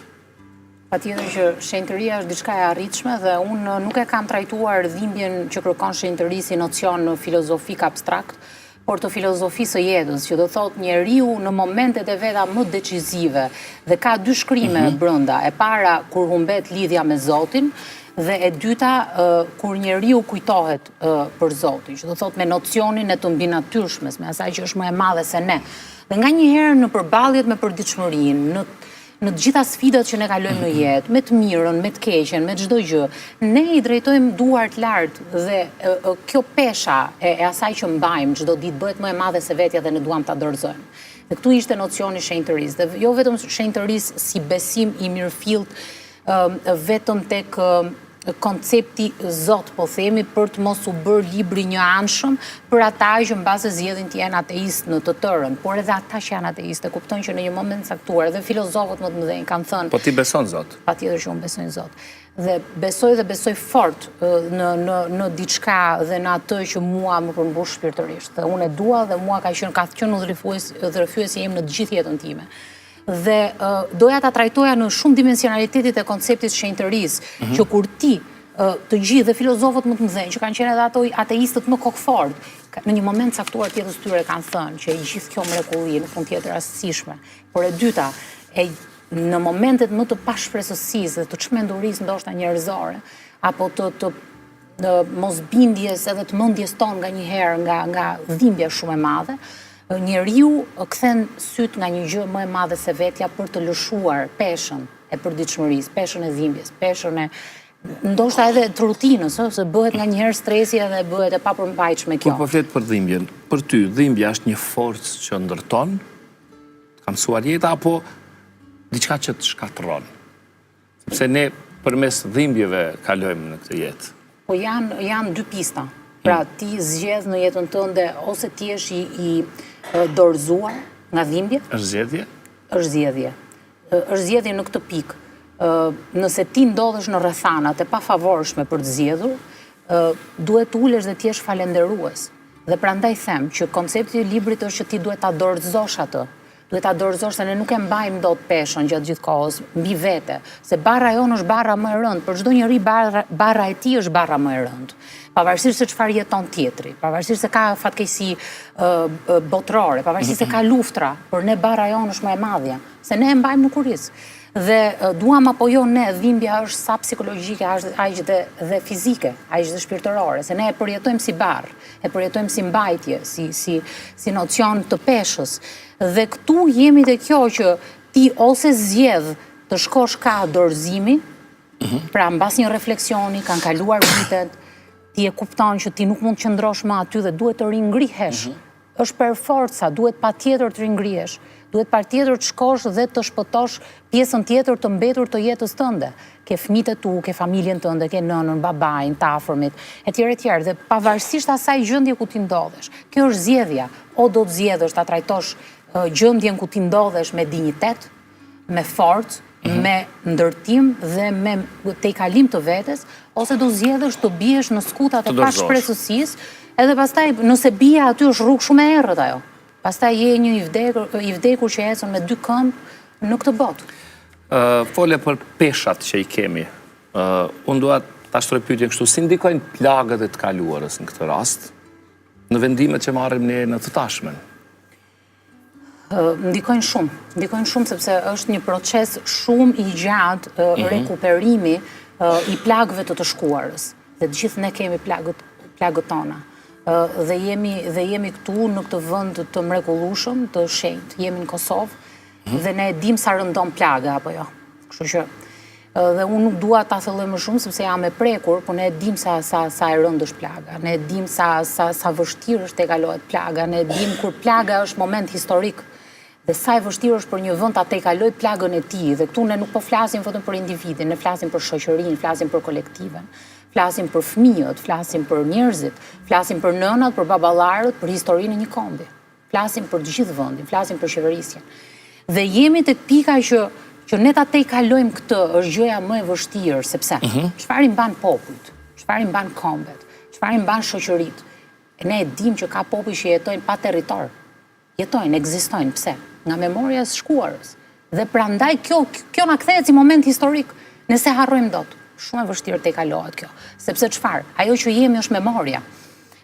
S2: Patjetër që shenjtëria është diçka e arritshme dhe unë nuk e kam trajtuar dhimbjen që kërkon shenjtëri si nocion filozofik abstrakt, por të filozofisë së jetës, që do thotë njeriu në momentet e veta më decizive dhe ka dy shkrime mm -hmm. brenda, e para kur humbet lidhja me Zotin dhe e dyta kur njeriu kujtohet për Zotin, që do thotë me nocionin e të mbinatyrshmes, me asaj që është më e madhe se ne. Dhe nganjëherë në përballjet me përditshmërinë, në Në të gjitha sfidat që ne kalojmë në jetë, me të mirën, me të keqen, me çdo gjë, ne i drejtojmë duart lart dhe kjo pesha e asaj që mbajmë çdo ditë bëhet më e madhe se vetja dhe ne duam ta dorëzojmë. Dhe këtu ishte nocioni i shenjtërisë dhe jo vetëm shenjtërisë si besim i mirëfilltë vetëm tek koncepti Zot, po themi, për të mos u bërë libri njëanshëm për ata që mbase zgjedhin të jenë ateistë në të tërën, por edhe ata që janë ateistë e kuptojnë që në një moment të caktuar edhe filozofët më të mëdhenj kanë thënë
S1: Po ti beson Zot?
S2: Patjetër që unë besoj në Zot. Dhe besoj dhe besoj fort në në në diçka dhe në atë që mua më përmbush shpirtërisht. Dhe unë e dua dhe mua ka qenë ka qenë udhërrëfyes udhërrëfyesi im në të gjithë jetën time. Dhe doja ta trajtoja në shumë dimensionalitetit e konceptit shenjtërisë, mm -hmm. që kur ti të gjithë dhe filozofët më të mëdhenj, që kanë qenë edhe ato ateistët më kokëfortë, në një moment caktuar të jetës tyre kanë thënë që e gjithë kjo mrekulli nuk mund të jetë e rastësishme. Por e dyta, e në momentet më të pashpresësisë dhe të çmendurisë ndoshta njerëzore, apo të të të mosbindjes edhe të mendjes tonë nganjëherë nga nga dhimbja shumë e madhe, njeriu kthen sytë nga një gjë më e madhe se vetja për të lëshuar peshën e përditshmërisë, peshën e dhimbjes, peshën e ndoshta edhe të rutinës, ëh, se bëhet nganjëherë stresi edhe bëhet e papërmbajtshme
S1: kjo. Kur po flet për dhimbjen, për ty dhimbja është një forcë që ndërton, të ka mësuar jeta apo diçka që të shkatërron? Sepse ne përmes dhimbjeve kalojmë në këtë
S2: jetë. Po janë janë dy pista. Pra mm. ti zgjedh në jetën tënde ose të jesh i, i dorëzuar nga dhimbja.
S1: Është zgjedhje?
S2: Është zgjedhje. Është zgjedhje në këtë pikë. Nëse ti ndodhesh në rrethanat e pafavorshme për të zgjedhur, duhet të ulesh dhe të jesh falënderues. Dhe prandaj them që koncepti i librit është që ti duhet ta dorëzosh atë. Duhet ta dorëzosh se ne nuk e mbajmë dot peshën gjatë gjithë kohës mbi vete, se barra jonë është barra më e rëndë, për çdo njeri barra, barra e tij është barra më e rëndë. Pavarësisht se çfarë jeton tjetri, pavarësisht se ka fatkeqësi botërore, pavarësisht se ka luftra, për ne barra jonë është më e madhja, se ne e mbajmë në kurriz. Dhe duam apo jo ne, dhimbja është sa psikologjike, aq dhe, dhe fizike, aq dhe shpirtërore, se ne e përjetojmë si barrë, e përjetojmë si mbajtje, si, si, si nocion të peshës. Dhe këtu jemi te kjo që ti ose zgjedh të shkosh ka dorëzimi, mhm. pra mbas një refleksioni, kanë kaluar vitet, ti e kupton që ti nuk mund të qëndrosh më aty dhe duhet të ringrihesh. Mhm. Është per forca, duhet patjetër të ringrihesh, duhet patjetër të shkosh dhe të shpëtosh pjesën tjetër të mbetur të jetës tënde. Ke fëmijët e tu, ke familjen tënde, ke nënën, babain, të afërmit, etj etj. Dhe pavarësisht asaj gjendje ku ti ndodhesh, kjo është zgjedhja. O do të zgjedhësh ta trajtosh gjendjen ku ti ndodhesh me dinjitet, me forcë, mhm. me ndërtim dhe me tejkalim të vetes, ose do zgjedhësh të biesh në skutat e pashpresësisë, edhe pastaj nëse bie aty është rrugë shumë e errët ajo. Pastaj je një i vdekur, i vdekur që ecën me dy këmbë në këtë
S1: botë. Fole për peshat që i kemi. Unë dua ta shtroj pyetjen kështu, si ndikojnë plagët e të kaluarës në këtë rast, në vendimet që marrim ne në të tashmen?
S2: Ndikojnë shumë, ndikojnë shumë sepse është një proces shumë i gjatë mhm. rekuperimi i plagëve të të shkuarës. Dhe të gjithë ne kemi plagët, plagët tona. Dhe jemi, dhe jemi këtu në këtë vend të mrekullueshëm, të shenjtë. Jemi në Kosovë mhm. dhe ne e dimë sa rëndon plaga apo jo. Kështu që dhe unë nuk dua ta thelloj më shumë sepse jam e prekur, por ne e dimë sa sa sa e rëndë është plaga. Ne e dimë sa sa sa vështirë është të kalohet plaga. Ne e dimë kur plaga është moment historik. Dhe sa e vështirë është për një vend ta tejkalojë plagën e tij, dhe këtu ne nuk po flasim vetëm për individin, ne flasim për shoqërinë, flasim për kolektiven, flasim për fëmijët, flasim për njerëzit, flasim për nënat, për baballarët, për historinë e një kombi. Flasim për të gjithë vendin, flasim për qeverisjen. Dhe jemi tek pika që që ne ta tejkalojmë këtë është gjëja më e vështirë, sepse mhm. çfarë i mban popujt, çfarë i mban kombet, çfarë i mban shoqëritë. Ne e dimë që ka popuj që jetojnë pa territor. Jetojnë, ekzistojnë, pse? Nga memoria e së shkuarës. Dhe prandaj kjo kjo na kthehet si moment historik. Ne s'e harrojmë dot. Shumë e vështirë të tejkalohet kjo. Sepse çfarë? Ajo që jemi është memoria.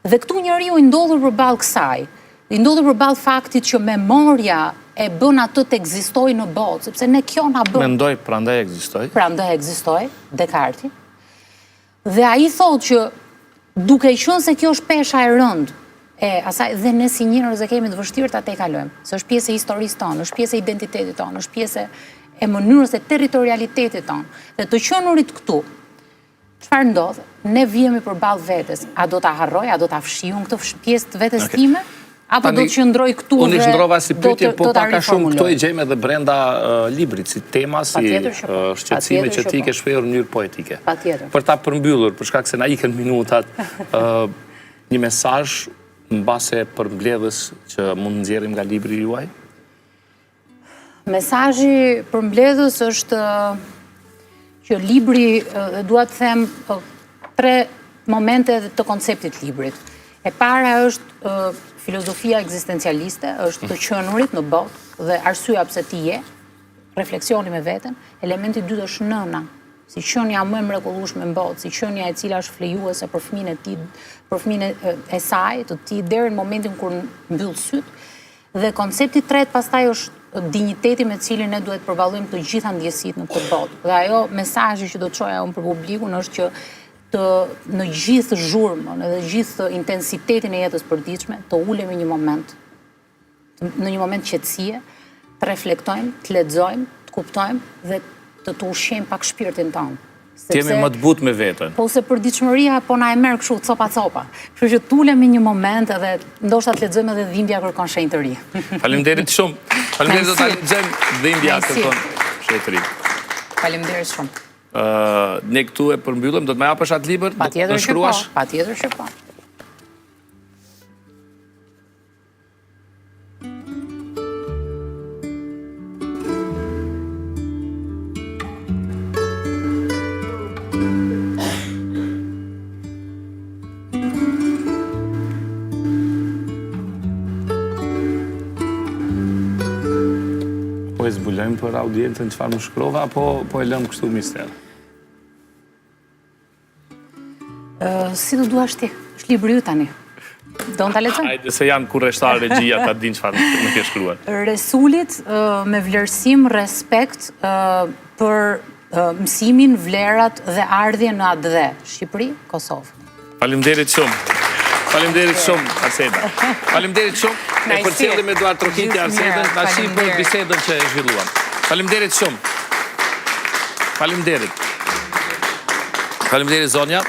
S2: Dhe këtu njeriu i ndodhur përballë kësaj, i ndodhur përballë faktit që memoria e bën atë të ekzistojë në botë, sepse ne kjo na bën.
S1: Mendoj, prandaj ekzistoj.
S2: Prandaj ekzistoj, Dekarti. Dhe ai thotë që duke qenë se kjo është pesha e rëndë e asaj dhe ne si njerëz e kemi të vështirë ta tejkalojmë, se është pjesë e historisë tonë, është pjesë e identitetit tonë, është pjesë e mënyrës e territorialitetit tonë. Dhe të qenurit këtu, çfarë ndodh? Ne vihemi përballë vetes. A do ta harroj, a do ta fshij unë këtë pjesë të vetes time? Apo do të qëndroj këtu dhe
S1: Unë i shndërrova si pyetje, po pak a shumë këto i gjejmë edhe brenda librit, si tema, si po, shqetësime që ti ke po. shprehur në mënyrë poetike.
S2: Patjetër.
S1: Për ta përmbyllur, për shkak se na ikën minutat, një mesazh mbase përmbledhës që mund të nxjerrim nga libri juaj?
S2: Mesazhi përmbledhës është që libri, dua të them, tre momente të konceptit të librit. E para është filozofia ekzistencialiste, është të qenurit në botë dhe arsyeja pse ti je, refleksioni me veten. Elementi i dytë është nëna, si qenia më e mrekullueshme në botë, si qenia e cila është flejuese për fëmijën e tij, për fëmijën e saj, të tij deri në momentin kur mbyll sytë. Dhe koncepti i tretë pastaj është dinjiteti me të cilin ne duhet të përballojmë të gjitha ndjesitë në këtë botë. Dhe ajo mesazhi që do të çoja unë për publikun është që të në gjithë zhurmën edhe gjithë intensitetin e jetës përditshme, të ulemi një moment, në një moment qetësie, të reflektojmë, të lexojmë, të kuptojmë dhe të të ushqejmë pak shpirtin tonë.
S1: Të jemi më të butë me
S2: veten. Po se përditshmëria po na e merr kështu copa copa. Kështu që të ulemi një moment edhe ndoshta të lexojmë edhe dhimbja kërkon shenjtëri.
S1: Faleminderit shumë. Faleminderit do ta lexojmë dhimbja kërkon shenjtëri.
S2: Faleminderit shumë.
S1: Ë ne këtu e përmbyllëm, do të më japësh atë libër?
S2: Patjetër që po. Patjetër që po.
S1: Po e zbulojmë për audiencën çfarë më shkrove apo po e lëmë kështu mister?
S2: Si të duash ti? Është libri yt tani. Don ta lexojmë?
S1: Hajde se janë kurreshtarë regjia ta dinë çfarë më ke shkruar.
S2: Resulit me vlerësim, respekt për mësimin, vlerat dhe ardhjen në atdhe, Shqipëri, Kosovë.
S1: Faleminderit shumë. Faleminderit shumë Arseda. Faleminderit shumë. E përcjellim me duartrokitje Arsedën, tash për bisedën që e zhvilluam. Faleminderit shumë. Faleminderit. Faleminderit zonja.